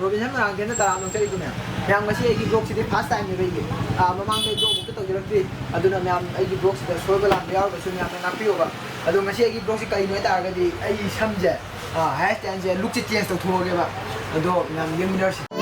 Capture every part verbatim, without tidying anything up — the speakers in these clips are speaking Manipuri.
ꯔꯣꯕꯤꯟꯁꯟ ꯃꯣꯏꯔꯥꯡꯊꯦꯝꯅ ꯇꯔꯥꯝꯅ ꯑꯣꯛꯆꯔꯤꯀꯣ ꯃꯌꯥꯝ꯫ ꯃꯌꯥꯝ, ꯉꯁꯤ ꯑꯩꯒꯤ vlogꯁꯤꯗꯤ first timeꯅꯦꯕ ꯑꯩꯒꯤ꯫ ꯑꯥ, ꯃꯃꯥꯡꯗ ꯑꯩ vlogꯃꯨꯛꯇ ꯇꯧꯖꯔꯛꯇ꯭ꯔꯤ꯫ ꯑꯗꯨꯅ ꯃꯌꯥꯝ, ꯑꯩꯒꯤ vlogꯁꯤꯗ ꯁꯣꯏꯕ ꯂꯥꯟꯕ ꯌꯥꯎꯔꯒꯁꯨ ꯃꯌꯥꯝꯅ ꯉꯥꯛꯄꯤꯌꯣꯕ꯫ ꯑꯗꯣ ꯉꯁꯤ ꯑꯩꯒꯤ vlogꯁꯤ ꯀꯩꯅꯣ ꯍꯥꯏ ꯇꯥꯔꯒꯗꯤ ꯑꯩꯒꯤ ꯁꯝꯁꯦ, ꯑꯥ, hair styleꯁꯦ, lookꯁꯦ change ꯇꯧꯊꯣꯛꯑꯒꯦꯕ꯫ ꯑꯗꯣ ꯃꯌꯥꯝ ꯌꯦꯡꯃꯤꯟꯅꯔꯁꯤ꯫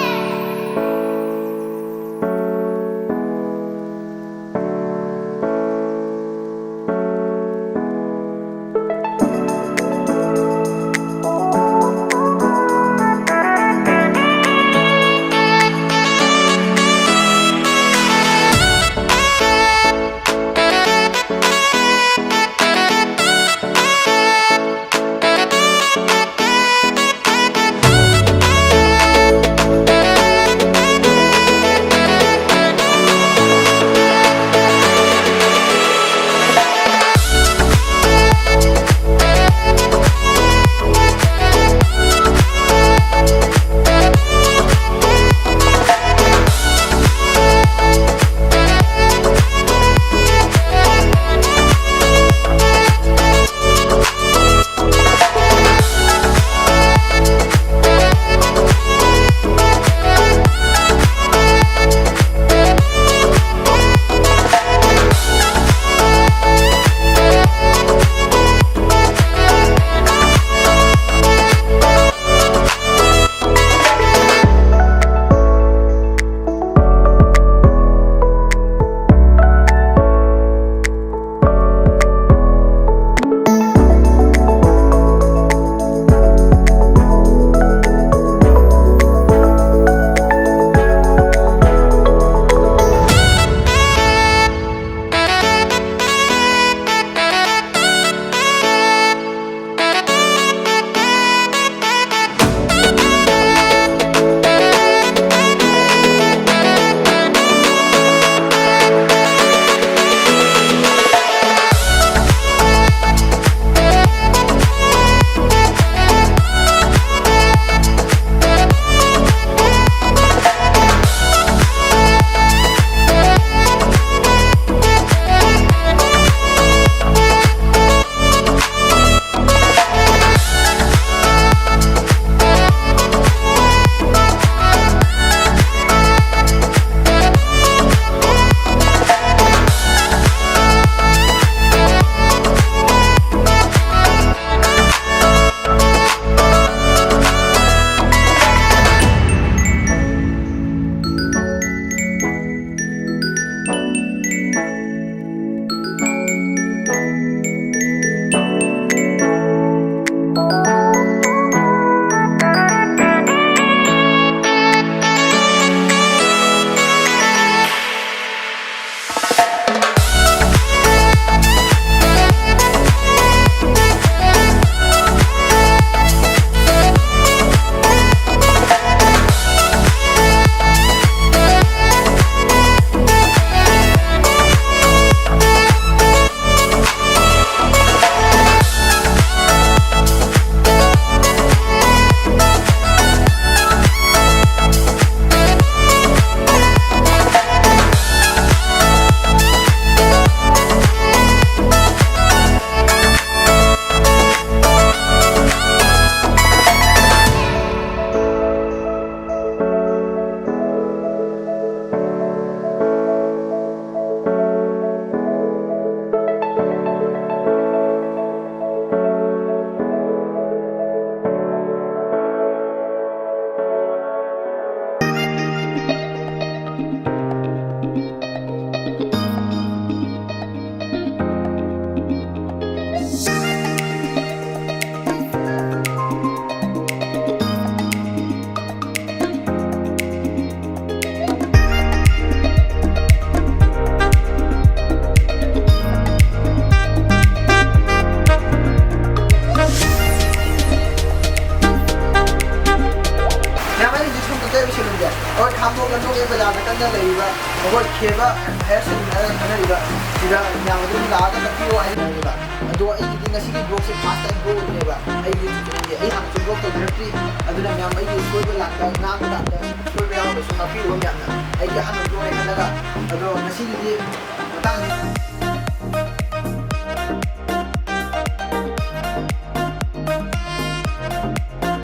ꯑꯩꯈꯣꯏ ꯈꯥꯝꯕꯣꯛ ꯂꯝꯂꯣꯡ ꯑꯦ ꯕꯖꯥꯔꯗ ꯀꯟꯅ ꯂꯩꯔꯤꯕ ꯑꯩꯈꯣꯏ ꯈꯦꯕ ꯍꯦꯌꯔ ꯁꯦꯂꯨꯟ ꯍꯥꯏꯅ ꯈꯪꯅꯔꯤꯕ ꯁꯤꯗ ꯃꯌꯥꯝ ꯑꯗꯨꯝ ꯂꯥꯛꯑꯒ ꯀꯛꯄꯤꯌꯣ ꯍꯥꯏꯅ ꯂꯩꯔꯤꯕ꯫ ꯑꯗꯣ ꯑꯩꯒꯤꯗꯤ ꯉꯁꯤꯒꯤ ꯕ꯭ꯂꯣꯛꯁꯦ ꯐꯥꯔꯁ ꯇꯥꯏꯝ ꯕ꯭ꯂꯣꯛ ꯑꯣꯏꯗꯣꯏꯅꯦꯕ ꯑꯩꯒꯤ ꯆꯦꯅꯦꯜꯒꯤ꯫ ꯑꯩ ꯍꯥꯟꯅꯁꯨ ꯕ꯭ꯂꯣꯛ ꯇꯧꯖꯔꯛꯇ꯭ꯔꯤ꯫ ꯑꯗꯨꯅ ꯃꯌꯥꯝ ꯑꯩꯒꯤ ꯁꯣꯏꯕ ꯂꯥꯟꯕ, ꯉꯥꯡꯕ ꯀꯥꯟꯗ ꯁꯣꯏꯕ ꯌꯥꯎꯔꯒꯁꯨ ꯉꯥꯛꯄꯤꯌꯨ ꯃꯌꯥꯝꯅ꯫ ꯑꯩꯒꯤ ꯑꯍꯥꯟꯕ ꯕ꯭ꯂꯣꯛꯅꯦ ꯈꯜꯂꯒ꯫ ꯑꯗꯣ ꯉꯁꯤꯒꯤꯗꯤ ꯃꯇꯥꯡꯁꯤ